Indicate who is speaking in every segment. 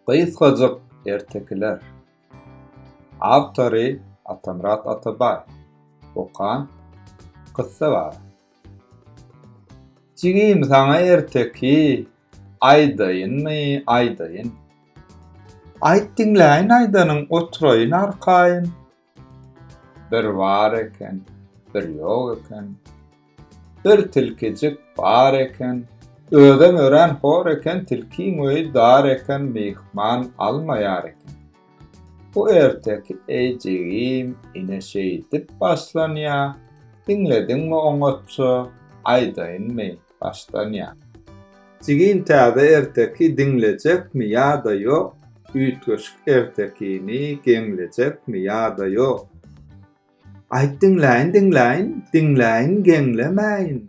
Speaker 1: Gysgajyk ertekiler. Awtory Atamyrat Atabaýew. Okan Kyssa bar. Jigim saňa erteki aýdaýynmy, aýdaýyn. Aýt diňläýin aýdanyň oturaýyn arkaýyn. Bir bar eken, bir ýok eken. Bir tilkijik bar eken. Özem örän hor eken, tilkiň öýi dar eken, myhman almaýar eken. Bu erteki eý jigim ine şeýdip başlanýa, diňlediňmi oňatça, aýdaýynmy başdan ýa. Jigim täze erteki diňlejekmi ýa-da ýok, üýtgeşik ertekini geňlejekmi ýa-da ýok? Aýt diňläýin diňläýin, diňläýin geňlemäýin.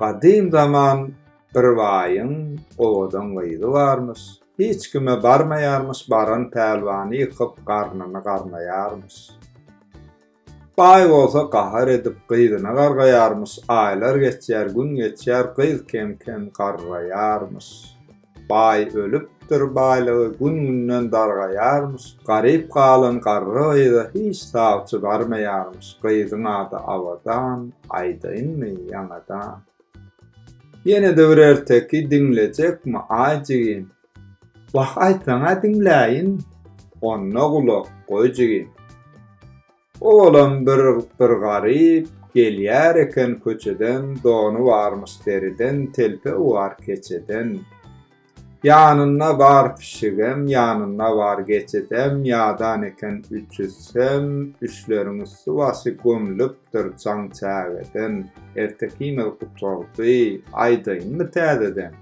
Speaker 1: Gadym zaman bir baýyň owadan gyzy barmyş. Hiç kime barmaýarmyş, baran pälwany ýykyp garnyny garnaýarmyş. Baý bolsa gahar edip gyzyna gargaýarmyş, aýlar geçýär, gün geçýär, gyz kem-kem garraýarmyş. Baý ölüpdir, baýlygy gün-günden dargaýarmyş, garyp galan garry gyza hiç sawçy barmaýarmyş, gyzyň ady Abadan, aýdaýynmy ýaňadan. Ýene-de bir erteki diňlejekmi, aý jigim? Wah, aýtsaň-a diňläýin, onda gulak goý jigim. Owalam bir bir garyp gelýär eken köçeden, dony barmyş deriden, telpegi bar keçeden. Ýanynda bar pişigem, ýanynda bar geçisem, ýadan eken üçüsem, üçleriň üsti-başy gömlüpdir çaň çägeden. Ertekimiz gutardy, aýdaýynmy täzeden?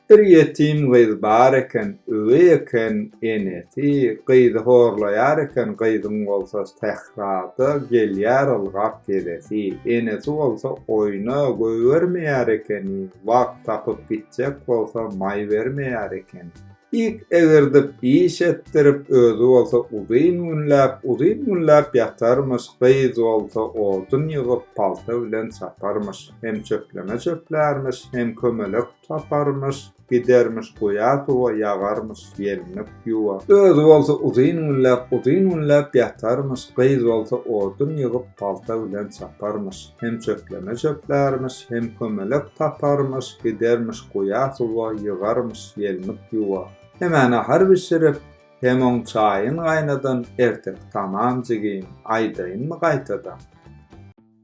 Speaker 1: Bir ýetim gyz bar eken, öweý eken enesi, gyzy horlaýar eken, gyzyň bolsa sährada gelýär ylgap gezesi, enesi bolsa oýna goýbermeýär ekeni, wagt tapyp gitjek bolsa maý bermeýär ekeni. Ik egirdip, iş etdirip, özi bolsa uzyn günläp, uzyn günläp ýatarmyş, gyz bolsa odun ýygyp, palta bilen çaparmyş, hem çöpleme çöplärmiş, hem kömelek taparmyş, gidermiş guýa suwa, ýagarmyş ýelmek ýuwa. Özi bolsa uzyn günläp, uzyn günläp ýatarmyş, gyz bolsa odun ýygyp, palta bilen çaparmyş. Hem çöpleme çöplärmiş, hem kömelek taparmyş, gidermiş guýa suwa, ýygarmyş ýelmik ýuwa. Hem-ä nahar bişirip, hem oň çaýyn gaýnadan, erteki tamam jigim, aýdaýynmy gaýtadan?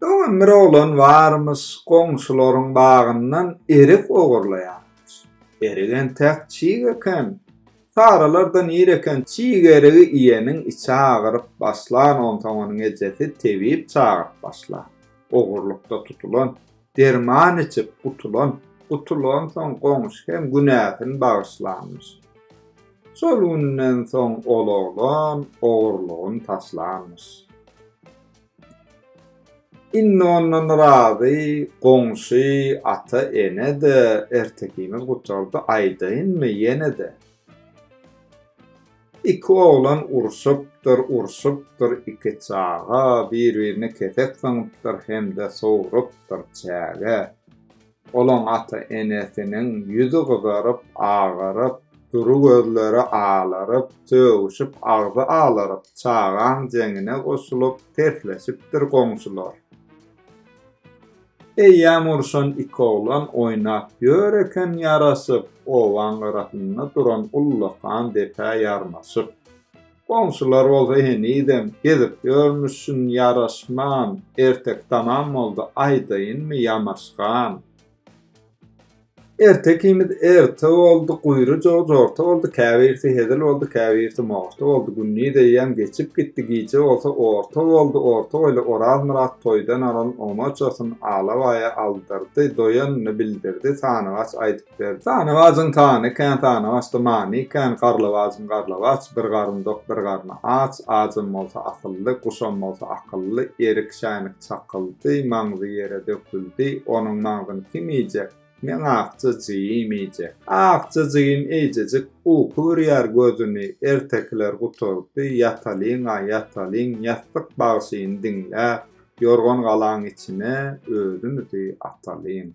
Speaker 1: Öňem bir oglan barmyş, goňşularyň bagyndan erik ogurlaýarmyş. Erik entäk çig eken. Saralar-da nir eken, çig erigi iýeniň içi agyryp başlan, onsoň onuň ejesi tebip çagyryp başlan. Ogurlykda tutulan, derman içip gutulan, gutulansoň goňşy hem günäsini bagyşlanmyş. Şol günden soň ol oglan ogurlygyny taşlanmyş. Indi ondan razy goňşy, ata-ene-de, ertekimiz gutardy, aýdaýynmy ýene-de. Iki oglan urşupdyr, urşupdyr, iki çaga bir-birine kesek zyňypdyr hem-de sowrupdyr çäge. Olaň ata-enesiniň ýüzi gyzaryp, agaryp, dury gözleri alaryp, sögüşip agzy alaryp, çagaň jeňine goşulyp, tersleşipdir goňşular. Eýýäm urşan iki oglan oýnap ýör eken ýaraşyp, obaň gyrasynda duran ullakan depä ýarmaşyp. Goňşular bolsa henizem gezip ýörmüşin ýaraşman, erteki tamam boldy aýdaýynmy ýamaşgan. Ertekimiz erte boldy, guýrujy jorta boldy, käbirisi hezil boldy, käbirisi morta boldy, gündiz eýýäm geçip gitdi, gije bolsa orta boldy, orta boýly Orazmyrat toýdan alan omaçasyny Alabaýa aldyrdy, doýanyny bildirdi, sanawaç aýdyp Berdi. Sanawajyň sany kän, sanawaçda many kän, Garlawajyň garlawaç, bir garny dok, bir garny aç, Ajam bolsa asylly, guşam bolsa akylly, Erik şänik çakyldy, maňzy ýere döküldi, Onuň maňzyny kim iýjek? Meň akja jigim iýjek. Akja jigim eýjejik, uky bürýär gözüni, Ertekiler gutardy, ýatalyň-a, ýatalyň, Ýassyk bagşyny diňläp, ýorgan galaň içine özümizi atalyň.